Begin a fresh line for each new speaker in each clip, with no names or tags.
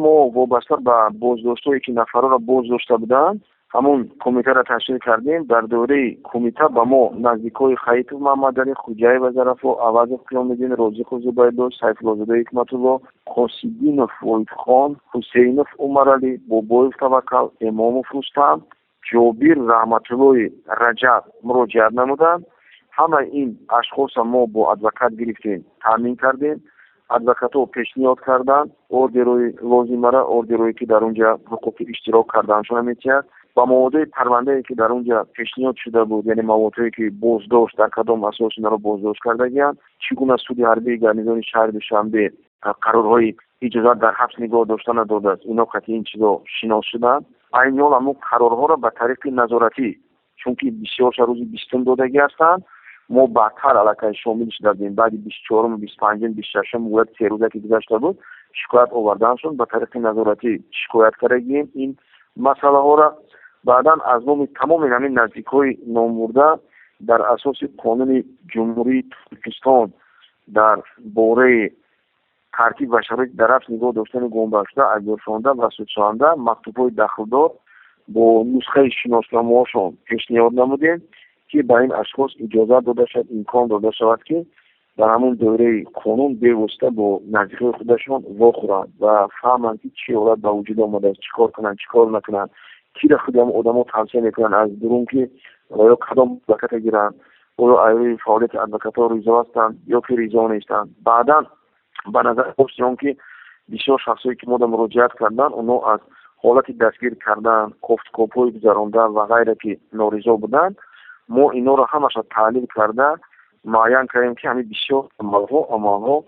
Мо вобаста ба боздоштҳое, ки нафарҳоро боздошта буданд, ҳамун кумитаро ташкил кардем. Дар доираи кумита ба мо наздикҳои Хаитов Маҳмадалӣ, Хуҷаева Зарафло, Авазов Қиёмиддин, Розиқов Зубайдо, Сайфуллозода Ҳикматулло, Қосиддинов Воҳидхон, Ҳусейнов Умаралӣ, Бобоев Таваккал, Эмомов Рустам, Ҷобир Раҳматуллои Раҷаб муроҷиат намуданд. Ҳамаи ин ашхосро мо бо адвокат гирифтем, таъмин кардем. Адвокатҳо пешниҳод карданд ордерҳои лозимара, ордерҳое, ки дар он ҷа ҳуқуқи иштирок карданашонро метиҳад. Ба маводҳои парвандае, ки дар он ҷа пешниҳод шуда буд, яъне маводҳое, ки боздошт, дар кадом асос инҳоро боздошт кардагианд, чӣ гуна суди ҳарбии гарнизони шаҳри Душанбе қарорҳои иҷозат дар ҳабс нигоҳ доштанро додааст, ино қатъи ин чизо шинос шуданд. Айни ҳол ҳамон қарорҳоро ба тариқи назоратӣ, чунки бисёрша рӯзи 20-ум додагӣ ҳастанд, мо баъдтар аллакай шомил шуда будем. Баъди 24-уму, 25-ум, 26-ум, муҳлати 3 рӯза ки гузашта буд, шикоят овардааншон, ба тариқи назоратӣ шикоят кардагием ин масъалаҳоро. Баъдан аз номи тамоми ҳамин наздикҳои номбурда дар асоси Қонуни Ҷумҳурии Тоҷикистон дар бораи тартиб ва шароити дар ҳабс нигоҳ доштани гумбаршуда, айбдоршаванда ва судшаванда мактубҳои дахлдор бо нусхаи шиносномаҳошон пешниҳод намудем, ки ба ин ашхос иҷозат дода шавад, имкон дода шавад, ки дар ҳамон доираи қонун бевосита бо наздикҳои худашон вохӯранд ва фаҳманд, ки чӣ ҳолат ба вуҷуд омадааст, чӣ кор кунанд, чӣ кор накунанд, киро худи ҳамон одамо тавсия мекунанд аз дурун, ки ё кадом адвоката гиранд, оё айрӯи фаъолияти адвокатҳо ризо ҳастанд ё ки ризо нестанд. Баъдан ба назар дошти он ки бисёр шахсое, ки мода муроҷиат карданд, онҳо аз ҳолати дастгир кардан, кофтукобҳои гузаронда ва ғайра ки норизо буданд, мо инҳоро ҳамаша таҳлил карда муайян кардем, ки ҳамин бисёр амалҳо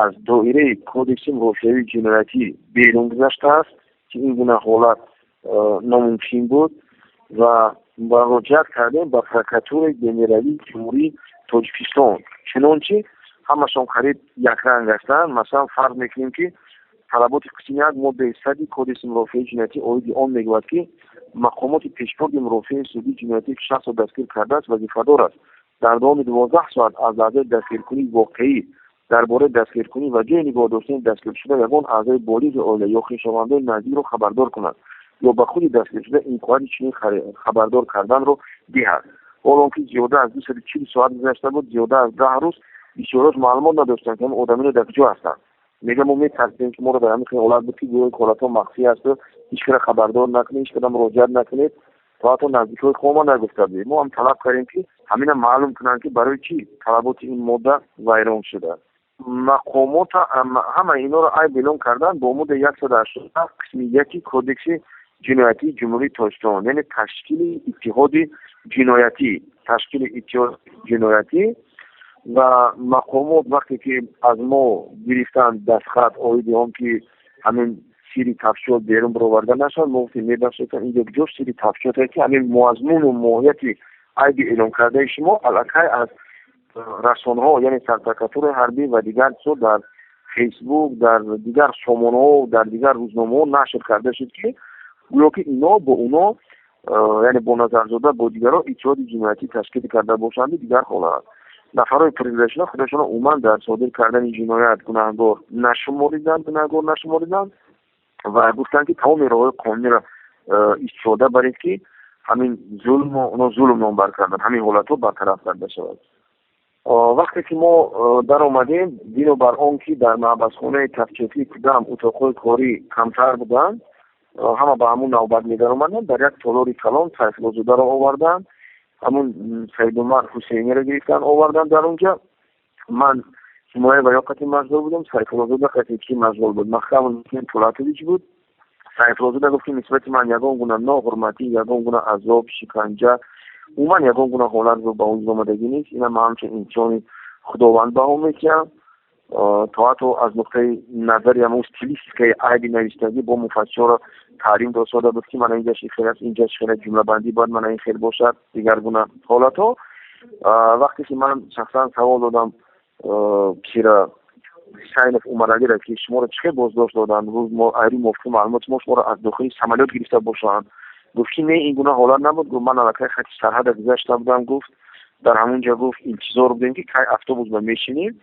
аз доираи Кодекси мурофиавии ҷиноятӣ берун гузаштааст, ки ин гуна ҳолат номумкин буд, ва муроҷиат кардем ба Прокуратураи генералии Ҷумҳурии Тоҷикистон. Чунончи ҳамашон қариб якранг ҳастанд. Масалан, фарз мекунем, ки талаботи қисми 1 моддаи 100-и Кодекси мурофиаи ҷиноятӣ оиди он мегӯяд, ки мақомоти пешбурди мурофиаи судии ҷиноятӣ, ки шахсро дастгир кардааст, вазифадор аст дар давоми 12 соат аз лаҳзаи дастгиркунии воқеӣ дар бораи дастгиркунӣ ва ҷойи нигоҳ доштани дастгиршуда ягон аъзои болиғи оила ё хешовандони наздикро хабардор кунад ё ба худи дастгиршуда имконияти чунин хабардор карданро диҳад. Ҳол он ки зиёда аз 240 соат гузашта буд, зиёда аз 10 рӯз, бисёрош маълумот надоштанд, ки ҳамин одамино дар куҷо ҳастанд. Мега, мо метарсидем, ки моро дар ҳамин хел ҳолат буд, ки гӯё ҳолатҳо махфӣ асту ҳеҷ кара хабардор накунед, ҳеҷ када муроҷиат накунед, то ҳатто наздикҳои худмо нагуфта будем. Мо ҳам талаб кардем, ки ҳамина маълум кунанд, ки барои чӣ талаботи ин модда вайрон шудааст. Мақомот ҳама инҳоро айб эълон карданд бо моддаи 187 қисми 1 Кодекси ҷиноятии Ҷумҳурии Тоҷикистон, яъне ташкили иттиҳоди ҷиноятӣ, ташкили иттиҳоди ҷиноятӣ. Ва мақомот вақте ки аз мо гирифтанд дастхат оиди он ки ҳамин сири тафтишот берун бароварда нашавад, мо гуфтем: «Мебахшед, инҷо куҷо сири тафтишоте, ки ҳамин мазмуну моҳияти айби эълонкардаи шумо аллакай аз расонаҳо, яъне сарпрокуратураи ҳарбӣ ва дигар чизо, дар Фейсбук, дар дигар сомонаҳо, дар дигар рӯзномаҳо нашр карда шуд, ки гӯё ки ино бо уно, яъне бо Назарзода, бо дигарҳо иттиҳоди ҷиноятӣ ташкил карда бошанду дигар ҳолат». Нафарҳои пурсидашуда худашонро умуман дар содир кардани ҷиноят гунаҳгор нашумориданд, гунаҳгор нашумориданд ва гуфтанд, ки тамоми роҳҳои қонуниро истифода баред, ки ҳамин зулму, оно зулм номбар карданд, ҳамин ҳолатҳо бартараф карда шавад. Вақте ки мо даромадем, бинобар он ки дар маҳбасхонаи тафтишотии кудам утоқҳои корӣ камтар буданд, ҳама ба ҳамун навбат медаромаданд. Дар як толори калон Сайфуллозодаро оварданд, ҳамун Саидумар Ҳусейниро гирифтанд, оварданд дар онҷа. Ман ҳимоя ва ё қати машғул будам, Сайфуллозода қати ки машғул буд, Маҳкам Пулатович буд. Сайфуллозода гуфт, ки нисбати ман ягон гуна ноҳурматӣ, ягон гуна азоб, шиканҷа, умуман ягон гуна ҳолат ба вуҷуд омадагӣ нест. Ина ман ҳамчун имтиҳони Худованд баҳо метиҳам. То ҳатто аз нуқтаи назари ҳамон стилистикаи айби навиштагӣ бо муфаттишҳоро таълим дода буд, ки мана инҷаш ин хел аст, инҷаш хеле ҷумлабандӣ бояд мана ин хел бошад, дигар гуна ҳолатҳо. Вақте ки ман шахсан савол додам кира, Ҳусайнов Умаралиро, ки шуморо чӣ хел боздошт доданд, айри мувофиқи маълумоти мо шуморо аз дохили самолёт гирифта бошанд, гуфт, ки не, ин гуна ҳолат набуд. Гуфт, ман аллакай хати сарҳада гузашта будам. Гуфт, дар ҳамон ҷо, гуфт, интизор будем, ки кай автобус ба мешинем.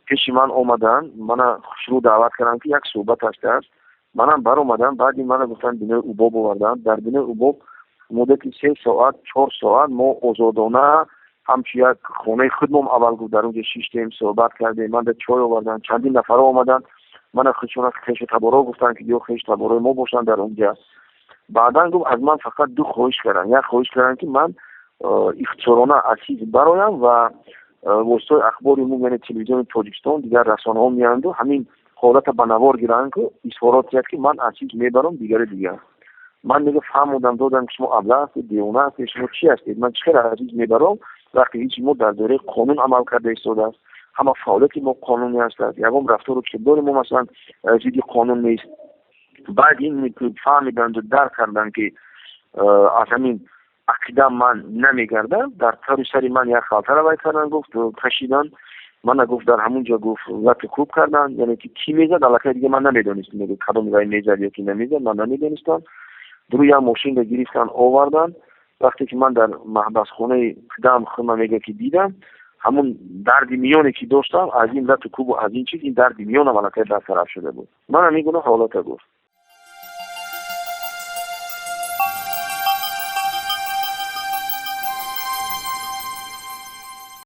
Пеши ман омаданд, мана хушрӯ даъват карданд, ки як суҳбат ҳастааст. Манам баромадам. Баъди мана гуфтанд, бинои УБОП оварданд. Дар бинои УБОП муддати 3 соат, 4 соат мо озодона, ҳамчун як хонаи худмон аввал, гуфт, дар онҷо шиштем, суҳбат кардем. Манда чой оварданд, чандин нафарҳо омаданд, мана худшона хешу таборо гуфтанд, ки биё, хешу таборои мо бошанд дар онҷа. Баъдан, гуфт, аз ман фақат ду хоҳиш карданд. Як хоҳиш карданд, ки ман ихтисорона аз ҳизб бароям ва воситаҳои ахбори умум, яъне Телевизиони Тоҷикистон, дигар расонаҳо меоянду ҳамин ҳолата ба навор гиранд, ку изҳорот диҳад, ки ман аз ҳизб мебарам. Дигари дигар ман мега фаҳмодам, додам, ки шумо аблаҳ ҳастед, девона ҳастед, шумо чӣ ҳастед? Ман чӣ хел аз ҳизб мебарам, вақте ҳизби мо дар доираи қонун амал карда истодааст, ҳама фаъолияти мо қонунӣ ҳастад, ягон рафтору кирдори мо, масалан, зидди қонун нест. Баъд ин фаҳмиданду дарк карданд, ки аз ҳамин ақида ман намегардам. Дар тари сари ман як халтара вай карданд, гуфт, кашиданд мана, гуфт, дар ҳамун ҷо, гуфт, лату кӯб карданд. Яъне ки кӣ мезад, аллакай дига ман намедонистам, мегӯ, кадом вай мезад ё ки намезад, ман намедонистам. Дуруи як мошинро гирифтанд, оварданд. Вақте ки ман дар маҳбасхонаи худам хума, мега, ки дидам, ҳамун дарди миёне ки доштам, аз ин лату кӯбу аз ин чиз, ин дарди миёнам аллакай бартараф шуда буд. Ман ҳамин гуна ҳолата, гуфт.